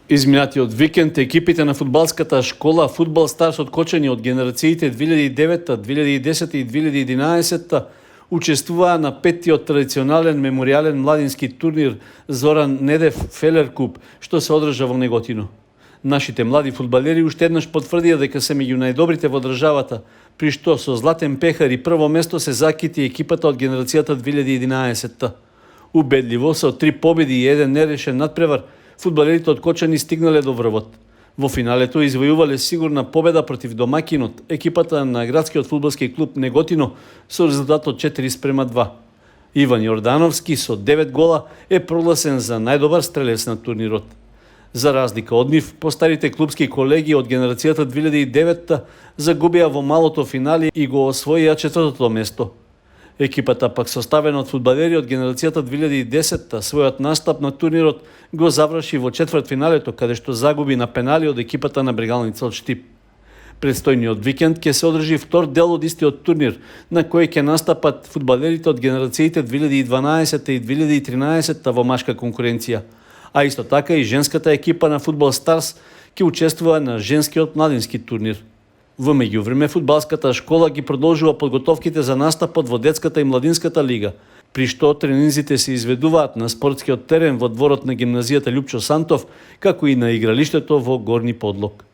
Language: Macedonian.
Изминатиот викенд екипите на фудбалската школа Фудбал Старс откочени од генерациите 2009, 2010 и 2011 учествуваа на петтиот традиционален меморијален младински турнир Зоран Недев Фелер Куп, што се одржа во Неготино. Нашите млади фудбалери уште еднаш потврдија дека се меѓу најдобрите во државата, при што со златен пехар и прво место се закити екипата од генерацијата 2011. Убедливо со 3 победи и 1 нерешен надпревар, фудбалерите од Кочани стигнале до врвот. Во финалето извојувале сигурна победа против домакинот, екипата на градскиот фудбалски клуб Неготино со резултатот 4:2. Иван Јордановски со 9 гола е прогласен за најдобар стрелец на турнирот. За разлика од нив, постарите клубски колеги од генерацијата 2009 загубија во малото финали и го освоија 4-то место. Екипата пак составена од фудбалери од генерацијата 2010 својот настап на турнирот го заврши во четвртфиналето, каде што загуби на пенали од екипата на Брегалница од Штип. Предстојниот викенд ќе се одржи втор дел од истиот турнир, на кој ќе настапат фудбалерите од генерациите 2012 и 2013 во машка конкуренција, а исто така и женската екипа на Фудбал Старс ќе учествува на женскиот младински турнир. Во меѓувреме, фудбалската школа ги продолжува подготовките за настапот во детската и младинската лига, при што тренинзите се изведуваат на спортскиот терен во дворот на гимназијата Љупчо Сантов, како и на игралиштето во Горни Подлог.